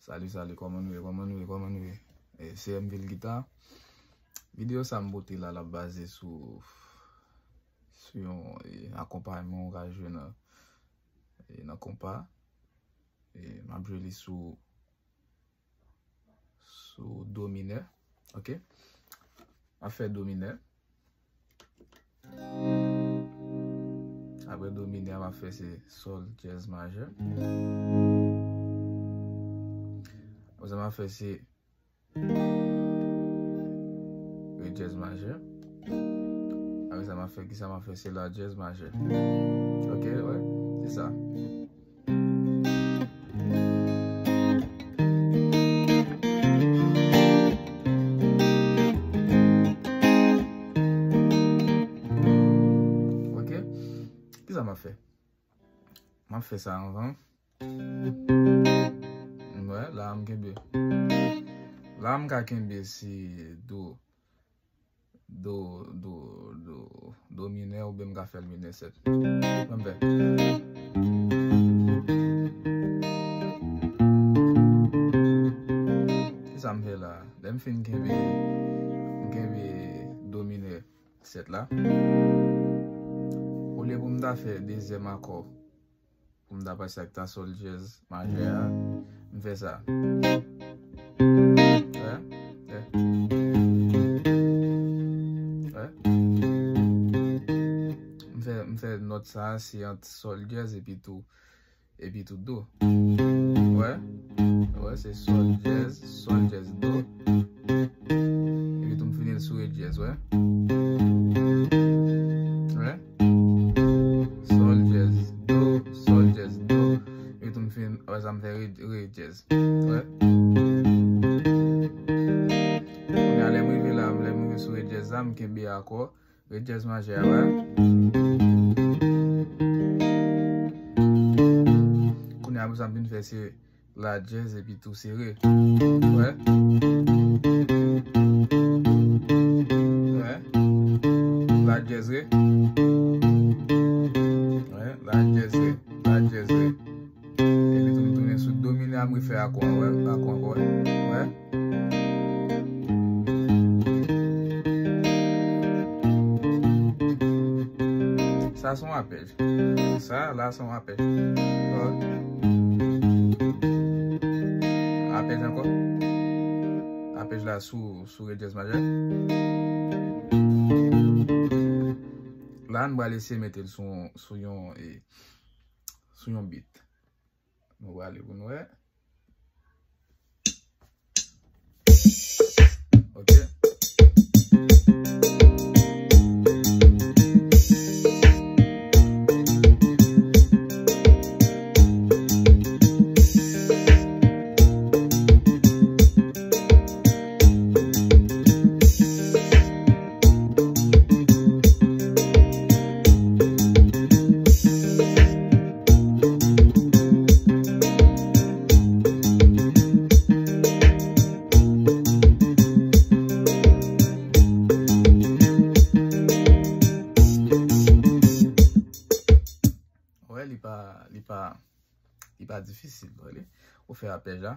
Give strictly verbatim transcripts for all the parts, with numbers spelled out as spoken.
Salut, salut, kòman nou ye, kòman nou ye, kòman nou ye? E, se M Vil Gita. Videyo sa m pote la, l ap baze sou, sou yon, e, akonpayman ou ka jwe nan, e, nan konpa. E, m ap jwe li sou, sou do minè, ok? M ap fè do minè. Apre do minè, m ap fè se sòl dyèz majè. Apre sa, m ap fè se re dyèz majè. Apre sa, m ap fè, kisa m ap fè? Se la dyèz majè. Ok, wè, se sa. Ok, kisa m ap fè? M ap fè sa anvan. Wè, la a m kenbe. La a m ka kenbe si do, do, do, do, do minè oubyen m ka fè l minè sèt. Ban m fè. Kisa m fè la a? Lè m fin kenbe, m kenbe do minè sèt la. Olye pou m ta fè dezyèm akò, pou m ta pase ak ta sòl dyèz majè a, m fè sa. Wè? Wè? Wè? M fè, m fè nòt sa a, se ant sòl dyèz epi tou, epi tou do. Wè? Wè, se sòl dyèz, sòl dyèz, do. Epi tou m fini l sou re dyèz, wè? Wè? Sòl dyèz, do, sòl dyèz, do. Epi tou m fin, apre sa m fè re, re dyèz. Wè? Kounye a lè m rive la, lè m rive sou re dyèz la, m kenbe akò re dyèz majè a, wè. Kounye a, apre sa m vin fè se la dyèz epi tou sere. Wè. Wè. La dyèz re. Wè. La dyèz re. La dyèz re. Epi tou m tounen sou do minè a, m refè akò a, wè. Akò ankò, wè. Wè. Sa se yon apèj. Sa la se yon apèj. Apèj ankò. Apèj la sou, sou re dyèz majè. La, nou pral eseye mete l sou, sou yon, e, sou yon beat. Nou prale pou nou wè. Ok. Wè, li pa, li pa, li pa difisil, wè, li. Ou fè apèj la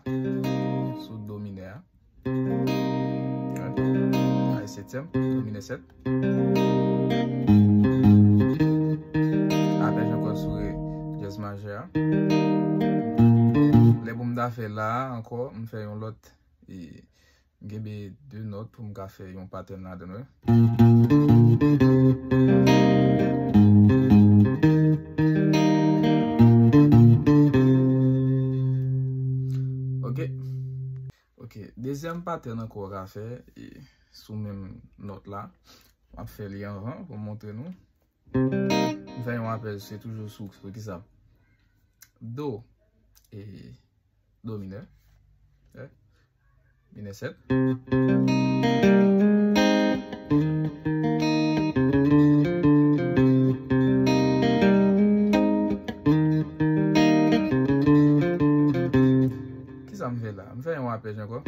sou do minè a. Wè. Ay setyèm, do minè sèt. Apèj ankò sou re dyèz majè a. Lè pou m ta fè la a ankò, m fè yon lòt, e, m kenbe de nòt pou m ka fè yon patèn ladan l, wè. Ok. Ok. Dezyèm patèn ankò w ka fè, e, sou menm nòt la. M ap fè li anvan pou m montre nou. M fè yon apèj, se toujou sou, sou kisa? Do. E, do minè. Eh? Minè sèt. Kisa m fè la? M fè yon apèj ankò.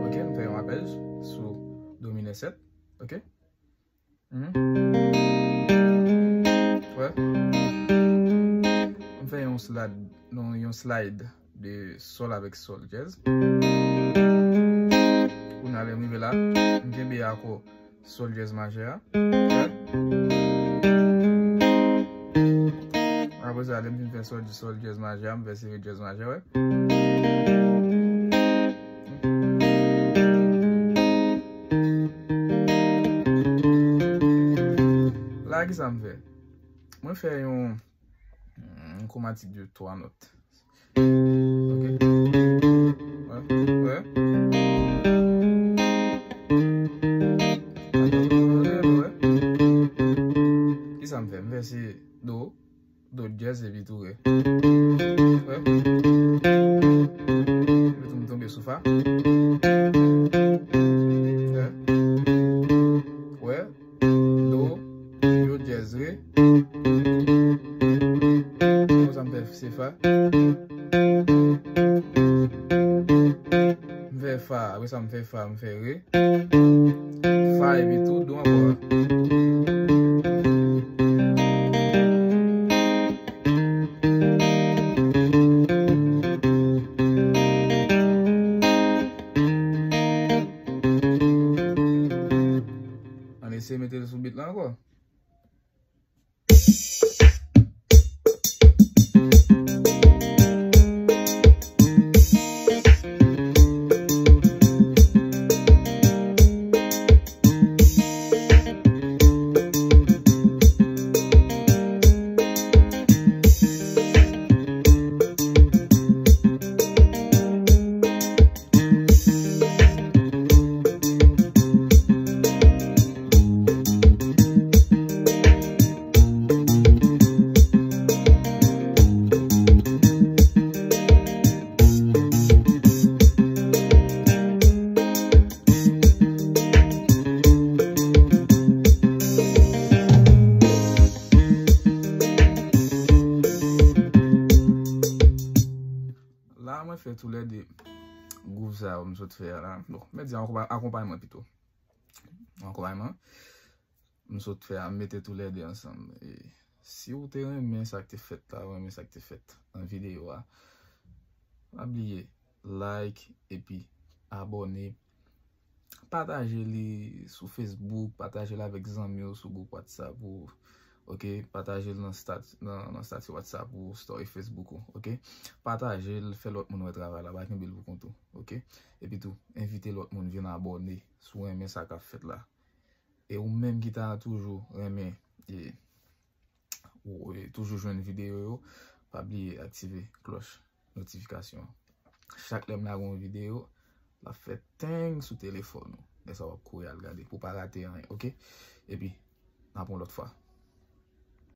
Ok, m fè yon apèj sou do minè sèt. Ok? Mhm. Wè. M fè yon slide, non, yon slide de sol avèk sol dyèz. Kounye a lè m rive la, m kenbe akò sol dyèz majè a. Apre sa, lè m fin fè sol, sol dyèz majè a, m fè sere dyèz majè, wè. La, ki sa m fè? Mwen fè yon, yon kromatik de twa nòt. Ok. Wè, wè. Wè. Ki sa m fè? M fè se do, do dyèz epi tou re. Wè. Epi tou m tonbe sou fa. Wè. Wè. Do, do dyèz re. Konsa m fè se fa. M fè fa, apre sa m fè fa, m fè re. Fa epi tou do ankò. Ann eseye mete l sou beat la ankò. La, mwen fè toulède gwouv sa yo m sot fè a la. Bon, mwen di akonpa-, akonpayman pito. Akonpayman. M sot fè a, m mete toulède ansanm. E si w te renmen sa k te fèt la, w renmen sa k te fèt nan videyo a, pa bliye like epi abòne. Pataje li sou Facebook, pataje l avèk zanmi w sou gwoup WhatsApp ou, ok? Pataje l nan stat-, nan, nan stati WhatsApp ou, story Facebook ou, ok? Pataje l, fè lòt moun wè travay la, pa kenbe l pou kont ou, ok? Epi tou, envite lòt moun vin abòne si w renmen sa k ap fèt la. E ou menm ki ta toujou renmen, e, ou, e, toujou jwenn videyo yo, pa bliye aktive klòch notifikasyon an. Chak lè m lage yon videyo, l ap fè teng sou telefòn ou. Lè sa w ap kouri al gade pou w pa rate anyen, ok? Epi, n ap yon lòt fwa.